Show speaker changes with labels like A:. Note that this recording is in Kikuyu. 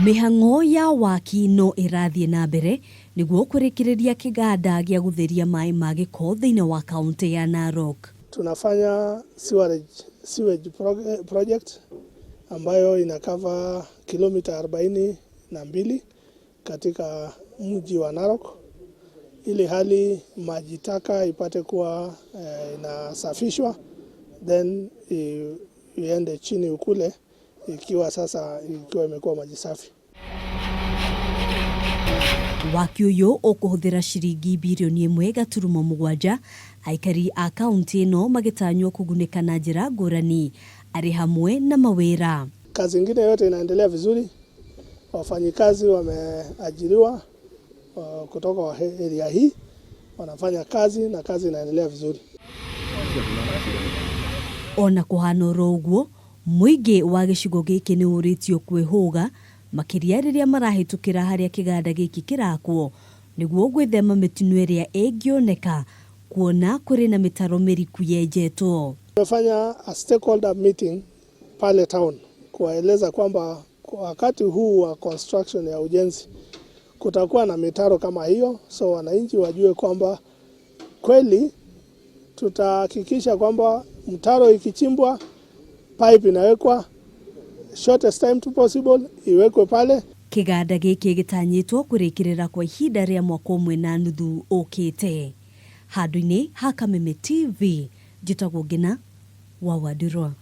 A: Mĩhang'o ya waki no ĩrathiĩ na mbere nĩguo kũrĩkĩrĩria kĩganda gĩa gũtheria maĩ ma gĩko thĩinĩ wa kaũntĩ ya Narok.
B: Tunafanya sewage project ambayo inacover kilomita 42 katika mji wa Narok ili hali maji taka ipate kuwa inasafishwa, then iende chini ukule ikiwa sasa ikiwa imekuwa maji safi.
A: Waki ũyũ ũkũhũthĩra ciringi birioni 1.7, aikari a kaunti ĩno magĩtanywo kũgunĩka na njĩra ngũrani arĩ hamwe na mawĩra.
B: Kazi ingine yote inaendelea vizuri, wafanyikazi wameajiriwa kutoka wa area hii wanafanya kazi na kazi inaendelea vizuri.
A: Ona kũhana oro ũguo, mũingĩ wa gĩcigo gĩkĩ nĩ ũrĩtio kwĩhũga makĩria rĩrĩa marahĩtũkĩra harĩa kĩganda gĩkĩ kĩrakwo nĩguo gwĩthema mĩtino ĩrĩa ĩngĩoneka kuona kũrĩ na mĩtaro mĩriku yenjetwo.
B: Tumefanya a stakeholder meeting pale town kuwaeleza kwamba wakati huu wa construction ya ujenzi kutakuwa na mitaro kama hiyo, so wananchi wajue kwamba kweli tutahakikisha kwamba mtaro ikichimbwa, pipe inawekwa shortest time to possible iwekwe pale.
A: Kĩganda gĩkĩ gĩtanyĩtwo kũrĩkĩrĩra kwa ihinda rĩa mwaka ũmwe na nuthu ũkĩte. Handũ-inĩ ha Kameme TV, njĩtagwo Ngina wa Wandirwa.